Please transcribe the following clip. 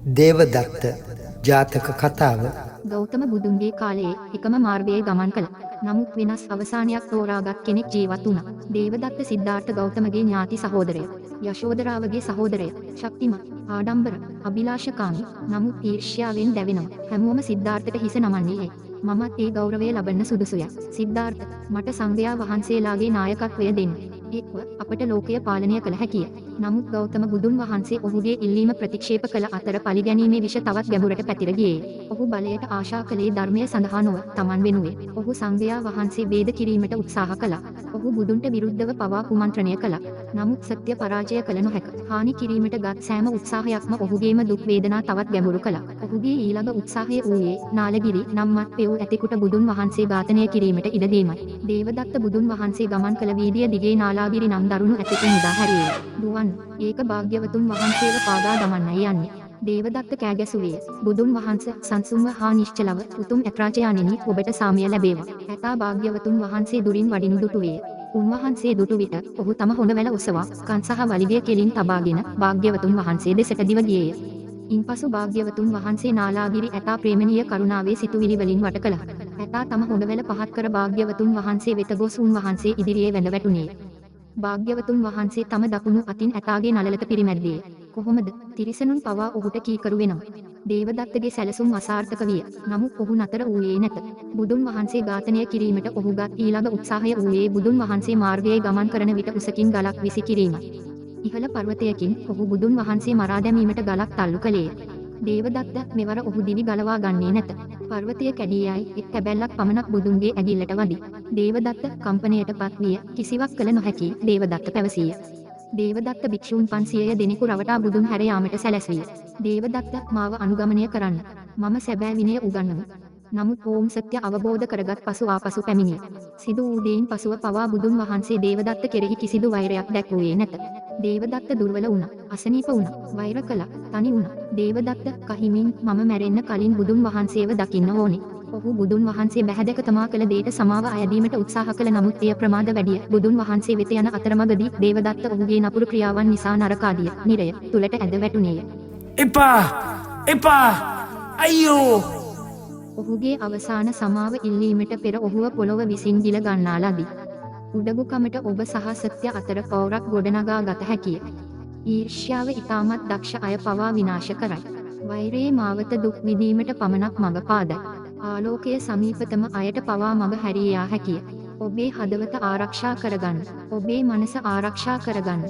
දේවදත්ත ජාතක කතාව. ගෞතම බුදුන්ගේ කාලයේ එකම මාර්ගයේ ගමන් කළ නමුත් වෙනස් අවසානයක් තෝරාගත් කෙනෙක් ජීවත් වුණා. දේවදත්ත සිද්ධාර්ථ ගෞතමගේ ඥාති සහෝදරය, යශෝදරාවගේ සහෝදරය, ශක්තිමත්, ආඩම්බර, අභිලාෂකාමී, නමුත් ඊර්ෂ්‍යාවෙන් දැවෙනවා. හැමෝම සිද්ධාර්ථට හිස නමන්නේ ඇයි? මමත් ඒ ගෞරවය ලබන්න සුදුසුය. සිද්ධාර්ථ, මට සංඝයා වහන්සේලාගේ නායකත්වය දෙන්න. එක්ව අපට ලෝකය පාලනය කළ හැකිය. නමුත් ගෞතම බුදුන් වහන්සේ ඔහුගේ ඉල්ලීම ප්‍රතික්ෂේප කළ අතර පරිගැනීමේ විෂ තවත් ගැඹුරට පැතිර ගියේය. ඔහු බලයට ආශා කළේ ධර්මය සඳහා නොව තමන් වෙනුවෙන්. ඔහු සංඝයා වහන්සේ භේද කිරීමට උත්සාහ කළා. ඔහු බුදුන්ට විරුද්ධව පවා කුමන්ත්‍රණය කළා. නමුත් සත්‍ය පරාජය කළ නොහැක. හානි කිරීමට ගත් සෑම උත්සාහයක්ම ඔහුගේම දුක් වේදනා තවත් ගැඹුරු කළා. ඔහුගේ ඊළඟ උත්සාහය වූයේ නාලගිරි නම් මත් පෙව් ඇතෙකුට බුදුන් වහන්සේ ඝාතනය කිරීමට ඉඩ දීමයි. දේවදත්ත බුදුන් වහන්සේ ගමන් කළ වීදිය දිගේ නාලාගිරි නම් දරුණු ඇතෙකු මුදා හැරියේය. දුවන්, ඒක භාග්‍යවතුන් වහන්සේව පාගා දමන්නයි යන්නේ. දේවදත්ත කෑගැසුවේය. බුදුන් වහන්ස සංසුන්ව හා නිශ්චලව උතුම් ඇත්රාජයාණෙනි, ඔබට සාමය ලැබේවා. ඇතා භාග්‍යවතුන් වහන්සේ දුරින් වඩිනු දුටුවේය. උන්වහන්සේ දුටු විට ඔහු තම හොඬවැල ඔසවා කන් සහ වලිගය කෙලින් තබාගෙන භාග්‍යවතුන් වහන්සේ දෙසට දිව ගියේය. ඉන්පසු භාග්‍යවතුන් වහන්සේ නාලාගිරි ඇතා ප්‍රේමණීය කරුණාවේ සිතුවිලි වලින් වට කළා. ඇතා තම හොඬවැල පහත් කර භාග්‍යවතුන් වහන්සේ වෙත ගොස් උන්වහන්සේ ඉදිරියේ වැඳ වැටුණේය. භාග්‍යවතුන් වහන්සේ තම දකුණු අතින් ඇතාගේ නළලත පිරිමැද්දේය. කොහොමද? තිරිසනුන් පවා ඔහුට කීකරු වෙනවා. දේවදත්තගේ සැලසුම් අසාර්ථක විය. නමුත් ඔහු නතර වූයේ නැත. බුදුන් වහන්සේ ඝාතනය කිරීමට ඔහු ගත් ඊළඟ උත්සාහය වූයේ බුදුන් වහන්සේ මාර්ගයේ ගමන් කරන විට උසකින් ගලක් විසි කිරීමයි. ඉහළ පර්වතයකින් ඔහු බුදුන් වහන්සේ මරා දැමීමට ගලක් තල්ලු කළේය. දේවදත්ත මෙවර ඔහු දිවි ගලවා ගන්නේ නැත. පර්වතය කැඩී යයි එක් කැබැල්ලක් පමණක් බුදුන්ගේ ඇඟිල්ලට වදී. දේවදත්ත කම්පනයට පත් විය. කිසිවක් කළ නොහැකි දේවදත්ත පැවසීය. දේවදත්ත භික්ෂූන් 500 දෙනෙකු රවටා බුදුන් හැර යාමට සැලැස්විය. දේවදත්ත, මාව අනුගමනය කරන්න. මම සැබෑ විනය උගන්වමි. නමුත් ඔවුන් සත්‍ය අවබෝධ කරගත් පසු ආපසු පැමිණිය. සිදු වූ දෙයින් පසුව පවා බුදුන් වහන්සේ දේවදත්ත කෙරෙහි කිසිදු වෛරයක් දැක්වුවේ නැත. දේවදත්ත දුර්වල වුණා, අසනීප වුණා, වෛර කළා, තනි වුණා. දේවදත්ත, කහිමින් මම මැරෙන්න කලින් බුදුන් වහන්සේව දකින්න ඕනේ. ඔහු බුදුන් වහන්සේ බැහැදැක තමා කළ දෙයට සමාව අයදීමට උත්සාහ කළ නමුත් එය ප්‍රමාද වැඩිය. බුදුන් වහන්සේ වෙත යන අතරමඟදී දේවදත්ත ඔහුගේ නපුරු ක්‍රියාවන් නිසා නරකාදිය, නිරය තුලට ඇද වැටුණේය. එපා, එපා, අයියෝ. ඔහුගේ අවසාන සමාව ඉල්ලීමට පෙර ඔහුව පොළොව විසින් ගිල ගන්නා ලදී. උඩඟුකමට ඔබ සහ සත්‍ය අතර පවුරක් ගොඩනගා ගත හැකිය. ඊර්ෂ්‍යාව ඉතාමත් දක්ෂ අය පවා විනාශ කරයි. වෛරයේ මාවත දුක් විඳීමට පමණක් මඟ පාදයි. ආලෝකය සමීපතම අයට පවා මඟ හැරී යා හැකිය. ඔබේ හදවත ආරක්ෂා කරගන්න. ඔබේ මනස ආරක්ෂා කරගන්න.